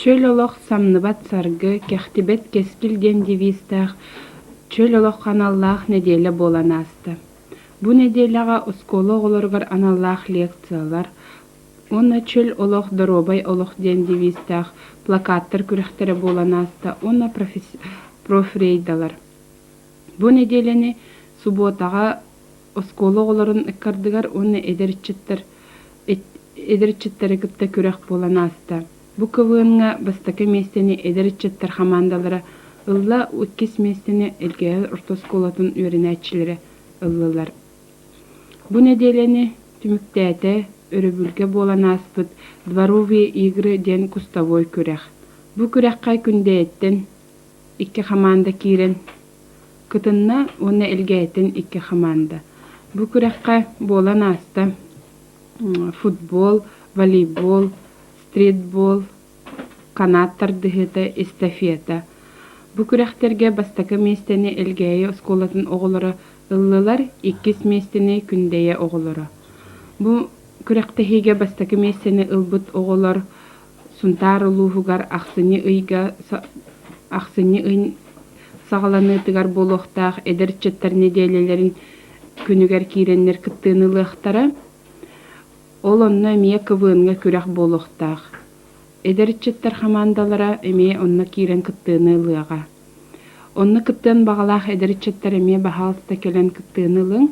Чөл олох самныбат саргы, кэхтибэт кэскил диэн девизтээх чөл олоххо аналлаах нэдиэлэ буолан ааста. Бу нэдиэлэҕэ оскуола оҕолоругар аналлаах лекциялар уонна Чөл олох, доруобай олох диэн девизтээх плакаттар күрэхтэрэ буолан ааста уонна профрейдалар. Бу нэдиэлэни субуотаҕа оскуола оҕолорун ыккардыгар уонна эдэр ыччаттар эдэр ыччаттары кытта күрэх буолан ааста. Бу КВН-ҥа бастакы миэстэни эдэр ыччаттар хамаандалара ылла, иккис миэстэни Элгээйи орто оскуолатын үөрэнээччилэрэ ыллылар. Бу нэдиэлэни түмүктээтэ өрөбүлгэ буолан ааспыт «Дворовые игры» диэн кустовой күрэх. Бу күрэххэ Күндэйэттэн икки хамаанда киирэн кытынна уонна Элгээйтэн икки хамаанда. Бу күрэххэ буолан ааста футбол, волейбол, стритбол, канат тардыһыыта, эстафета. Бу күрэхтэргэ бастакы миэстэни Элгээйи оскуолатын оҕолоро ыллылар, иккис миэстэни Күндэйэ оҕолоро. Бу күрэхтэһиигэ бастакы миэстэни ылбыт оҕолор Сунтаар улууһугар ахсынньы ыйга ахсынньы ый саҕаланыытыгар буолуохтаах эдэр ыччаттар нэдиэлэлэрин күнүгэр киирэннэр кыттыыны ылыахтара. Ол онно эмиэ КВН-ҥа күрэх буолуохтаах. Эдэр ыччаттар хамаандалара эмиэ онно киирэн кыттыыны ылыаҕа. Онно кыттыан баҕалаах эдэр ыччаттар эмиэ баһаалыста кэлэн кыттыыны ылыҥ.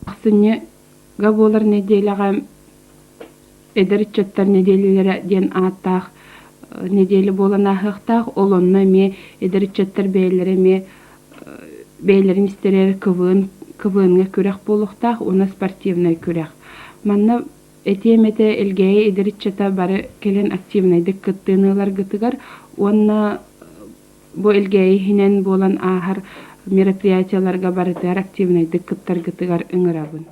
Ахсынньыга буолар нэдиэлэҕэ Эдэр ыччаттар нэдиэлэлэрэ диэн ааттаах нэдиэлэ буолан ааһыахтаах. Ол онно эмиэ эдэр ыччаттар бэйэлэрэ эмиэ бэйэлэрин истэригэр КВН КВН-ҥа күрэх буолуохтаах уонна спортивнай күрэх. Манна этиэм этэ Элгээйи эдэр ыччата бары кэлэн активнайдык кыттыыны ыларгытыгар уонна бу Элгээйи иһинэн буолан ааһар мероприятиеларга барытыгар активнайдык кыттаргытыгар ыҥырабын.